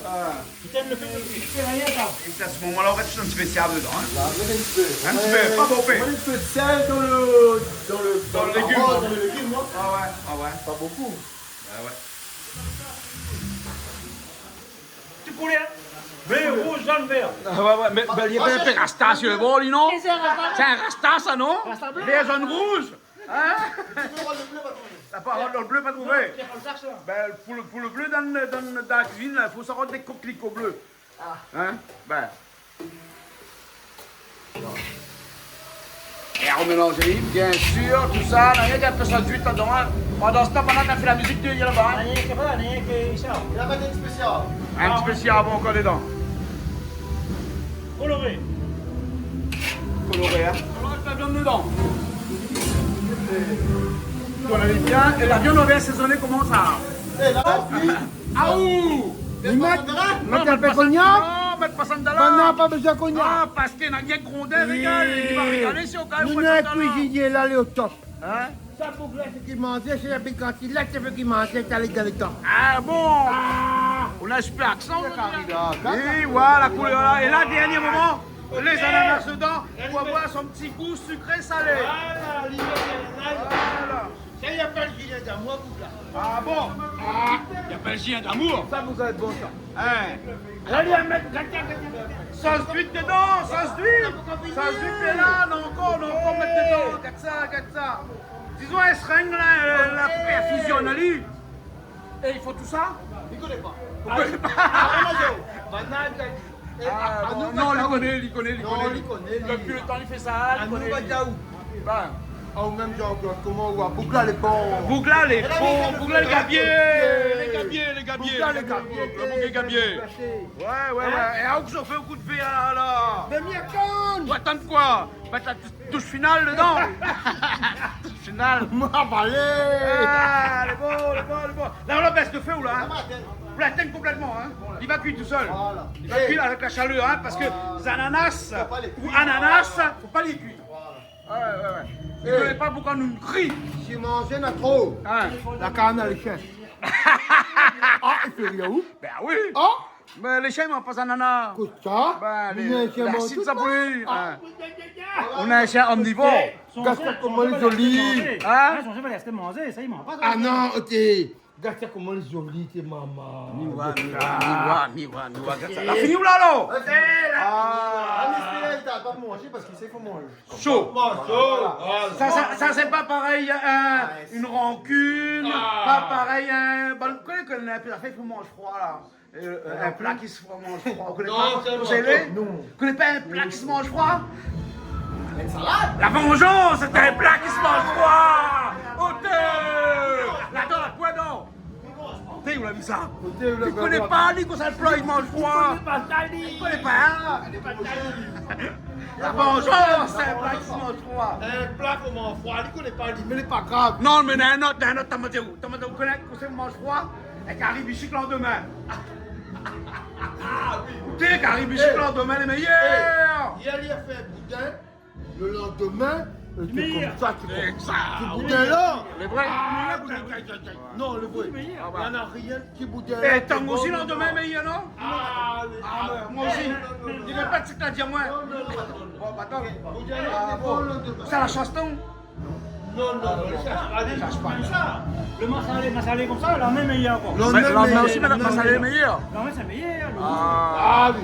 Ah. Pétèt lo fé de fé rien, sa. É a se moman-la, ou mèt in ti pé d'sèl dedan, hein. La, mèt in ti pé. In ti pé, pa bonpé. Ou mèt in ti pé d'sèl dan lo, dan lo, dan lo légim. Dan lo légim, non ? Ah ouais, ah ouais. Pa bonpé. Ah ouais. Ti poulé, hein ? Vèr, rouz, zone, vèr. Ah ouais, ouais, mé, mé li lé pa in pé rasta, sé lo bor, li, non ? Sé in rasta, sa, non ? Rasta blé. Vèr, zone, rouz. Hein ? La pa rant dan lo blé, pa trouvé. Non, sé pa sa. Bin, pou lo, pou lo blé dan, dan, dan la kuizine, la, fo sa rant dé kokliko blé. Ah. Hein ? Bin. Non. É On mélanz bien sir, tout sa, la, néna in pé sa d'luil ladan, in. Pandan se tan, pandan ke la fé la mizik, li lé laba, in. Néna rienk, néna rienk sa. La bann spésial. In spésial, bon, ankor dedan. Koloré. Koloré, in. Koloré, la viann dedan. Tourn ali bien. É la viann, nou va asézoné koman sa ? É la, la, Aou ! Li mèt, mèt in pé kognak. Non, mèt pa sa dedan. Non, mèt pa sa dedan. Banna pa bezoin kognak. Non, parske na rienk grondèr, régal, li va régalé si oka nou mèt pa sa dedan. Kuizinié la, lé o top. In ? Sa boug la, sé ki manzé, sé la big kanti la, sé ki manzé, sa lé dan lé tan. Ah bon ? Ah ! On a super aksan, on dirait. Oui, voilà, la koulèr la. É la, dernié moman, lé zananas dedan, pou avoir son ti gou sikré salé. Voilà, li mèt zananas. Voilà. Sa i apèl Julien Damour, boug la. Ah bon ? Ah, i apèl Julien Damour. Sa, boug la, lé bon, sa. In ? La, li va mèt, sos d'uit dedan, sos d'uit. Sos d'uit lé la, non, ankor, non, ankor mèt dedan. Gard sa, gard sa. Dizon, in sring la, la, la perfizion, ali. É i fo tout sa ? Li koné pa. Ou koné pa ? Ah, non, non, non. Banna, li a di. É, ah, ah, bon, nou, non, li koné, li koné, li koné. Non, li koné, li. Dopi lo tan li fé sa, li koné, li. Anou, va di aou. Bin. Ah, ou mèm Jean-Claude, koman ou, boug la lé bon. Boug la lé bon, boug la lé gabié, lé gabié, lé gabié. Boug la lé gabié, boug lé gabié. Ouais, ouais, ouais. In ? É aou, ou fé in kou d'vé la, la. Mé mi atann. Ou atann koi ? Mèt la toush final dedan. Toush final. Ma valé. Ah, lé bon, lé bon, lé bon. La, ou la bès lo fé ou la, in ? Ou la étinn konplètman, in ? Li va kui tousèl. Voilà. Li va kui avèk la shalèr, in, parske zananas ou ananas, fo pa lé kui. Voilà. Ouais, ouais, ouais. Li koné pa poukoi nou kri. Si manzé na tro, in, la karn lé shien. Ah, i fé ré aou ? Bin oui. Ah ! Mé lé shien i manz pa zananas. Kosa ? Bin, lé, lasid sa pou li. Ah. In. Nou na in shien omnivor. Gard sa koman lé zoli. In ? Son shien va lès manzé, sa i manz pa sa. Ah non, oté. Gard sa koman lé zoli, té mama. Mi wa, mi wa, mi wa, mi wa, gard sa. La fini ou la, la ? Oté, la fini. Ah. Ah, mé sé, li la pa manzé parske sé pou manzé. Sho. Voilà. Sa, sa, sa sé pa parèy, in, in rankine, pa parèy, in, bon, ou koné ke na in pla i fo manz froi la. Euh, euh, in pla ki se manz froi. Ou koné pa ? Non, sé in pla ki se manz froi. Mé salad. La vanzans, sé in pla ki se manz froi. Oté ! Ladan, la koi, non ? Té, ou la vi sa ? Li koné pa, li, kosa lo pla i manz froi. Li koné pa sa, li. Li koné pa, in ? Li koné pa sa, li. La vanzans, sé in pla ki se manz froi. In pla i fo manz froi, li koné pa, li, mé lé pa grav. Non, mé na in ot, na in ot, ta manzé ou ? Ta manzé ou ? Ou koné kosa i manz froi ? In kari bishik landemin. Ah oui. Té, kari bishik landemin lé méyèr. Eh, yèr, li la fé boudin. Lo landemin, euh, sé méyèr. Konmsa, ti boudin la. Lé vré ? Ah, non, lé vré. Ah, ouais. Na rien ki boudin la. Eh, tang osi, landemin méyèr, non ? Ah, oui. Ah, ouais, moin osi. Di pa ti la di amoin. Non, non, non, non. Bon, ba, atann. Boudin la, ah, bon. Sa la shans, tang. Non, non, non, sa, sa, sa, sa. Lo masalé, masalé konmsa, la mèm méyèr ankor. La mèm osi, mé la masalé méyèr. La mèm sé méyèr, lo gou. Ah oui.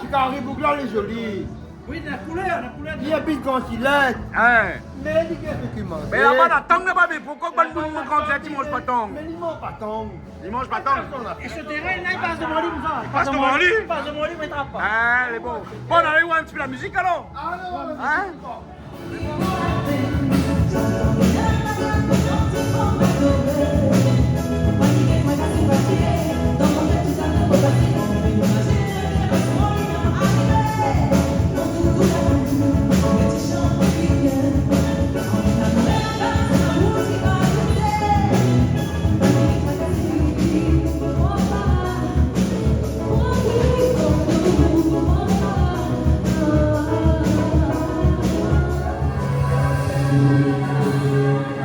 Sé kari boug la lé zoli. Oui, la koulèr, la koulèr. Li abit gran silèt. In. Mé li gingn fé ki manzé. Mé laba, la tang laba, mé poukoi bann moun gran silèt i manz pa tang ? Mé li manz pa tang. I manz pa tang. É so tèrin la, i pas dovan li konmsa. I pas dovan li. I pas dovan li, mé i trap pa. Ah, lé bon. Bon, alé oir in ti pé la mizik alor. Alé, alé, alé. In ?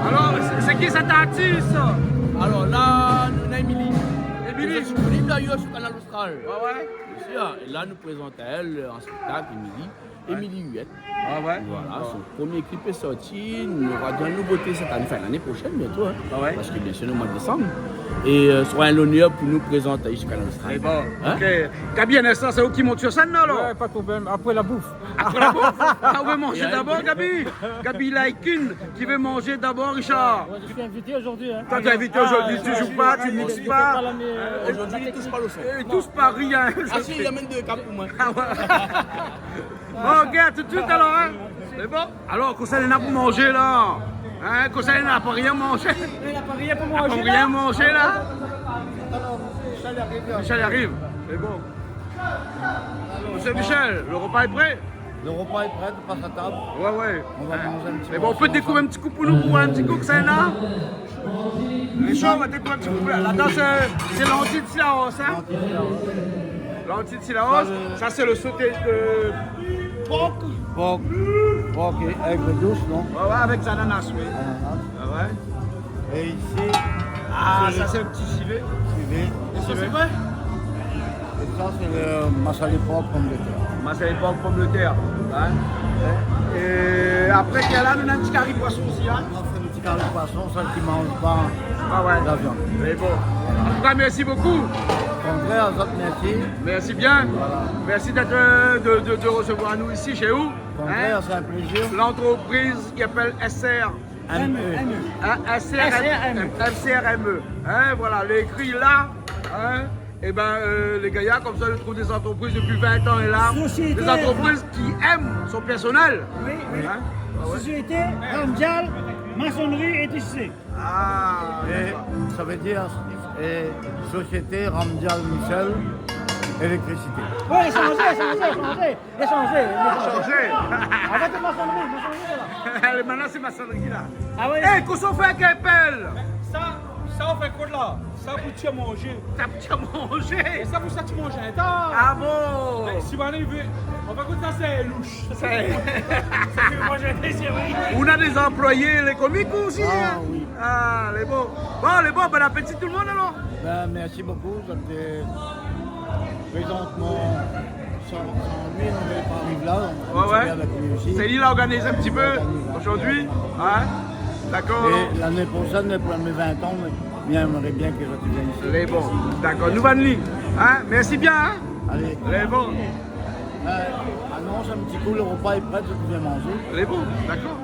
Alor, sé, sé ki sèt artis ? Alor la, nou néna Émilie. Émilie. Lé disponib dayèr su Kanal Austral. Ah ouais ? Bien sûr. É la, nou prézant aèl, euh, an spéktak, Émilie. Émilie Huet. Ah ouais ? Voilà, son promié klip lé sorti, nora de la nouvoté sèt ané, anfin, lané proshèn bientôt, in. Ah ouais ? Parske bien sûr, nou, moi de désanm. É, euh, sra in lonèr pou nou prézant ali su Kanal Austral. Lé bon, OK. Gaby, in instan, sé ou ki mont su sèn la, alor ? Ouais, pa de problèm. Apré la bouf. Apré la bouf ? Ah ouais, manzé dabor, Gaby. Gaby Laikin, ki vé manzé dabor, Richard. Ouais, je suis invité aujourd'hui, hein. Toi, t'es invité aujourd'hui, tu joues pas, tu mixes pas. Aujourd'hui, il touche pas le son. Il touche pas rien. Ah si, il y a même deux câbles pour moi. Ah ouais. Bon, OK, à tout de suite alors, hein. Lé bon. Alor, kosa néna pou manzé la ? Hein, kosa néna, pa rien manzé ? Néna pa rien pou manzé la ? Michel i ariv. Lé bon. Monsieur Michel, le repas est prêt ? Le repas est prêt, on passe à table. Ouais, ouais. On va manger un petit morceau ensemble. Hein ? Lé bon, ou pé dékouv in ti kou pou nou, pou in ti kou kosa néna ? Lé sho, ou va dékouv in ti kou. La dan sé, sé lanti de Cilaos, hein ? Lanti de Cilaos. Lanti de Cilaos. Sa, le... Sa sé le sauté de porc. Porc. Porc et aigre douce, non ? Ouais, ouais, avèk zanana, oui. Ananas. Ah ouais. Et ici, ah, sé sa sé in ti sivé. Sivé. Et ça, c'est quoi ? Et ça, c'est le massalé porc pomme de terre. Massalé porc pomme de terre, hein. Et après, néna la, nou néna in ti kari poison osi, hein. On a fait le petit carré de poisson, celles qui mangent pas la viande. Ah ouais. Lé bon. En tout cas, merci beaucoup. Au contraire, zot, merci. Merci bien. Voilà. Merci d'être, euh, de, de, de recevoir nous ici, chez vous. Au contraire, hein ? C'est un plaisir. L'entreprise qui appelle S R M E. Hein, S R M E. S R M E. S R M E. Hein, voilà, lé ékri la, hein. Eh ben, euh, les gars, comme ça, je trouve des entreprises depuis vingt ans et là, des entreprises qui aiment son personnel. Société Ra-, oui, oui. Hein ? Ah ouais. Société Ramdial Maçonnerie et Tisseré. Ah, d'accord. Et ça veut dire, et Société Ramdial Michel, électricité. Ouais, changé, changé, changé. Lé shanzé, lé shanzé. Shanzé. Avèk masonri, masonri la. Lé, mintnan sé masonri la. Ah ouais. Eh, kosa ou fé avèk in pèl ? Sa, sa ou fé koi la ? Sa pou tir manzé. Sa pou tir manzé. É sa pou sa ti manzé in ta. Ah bon ? Bin, si ou vé, an fèt, sa sé loush. Sa sé pou manzé, sé vré. Ou néna dé zanployé, lé komik osi, hein ? Ah oui. Ah, lé bon. Bon, lé bon, bon appétit tout le monde alors. Ben, merci beaucoup. Zot, euh, prézantman, san, san li, nou noré pa ariv la. Ouais, ouais. Sé li avèk li osi. Sé li la organiz in ti pé zordi, hein ? D'accord. Et l'année prochaine, pou mé vin tan, mé, mi èmré bien ke zot i vien isi. Lé bon. D'accord. Nou va ali. Hein ? Merci bien, hein ? Allez. Lé bon. Euh, anons in ti kou, le repas est prêt, zot i vien manzé. Lé bon. D'accord.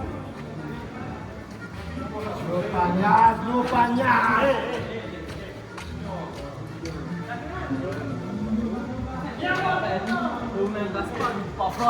Lo panyaz, lo panyaz. Ou mèm, bas pa, papa.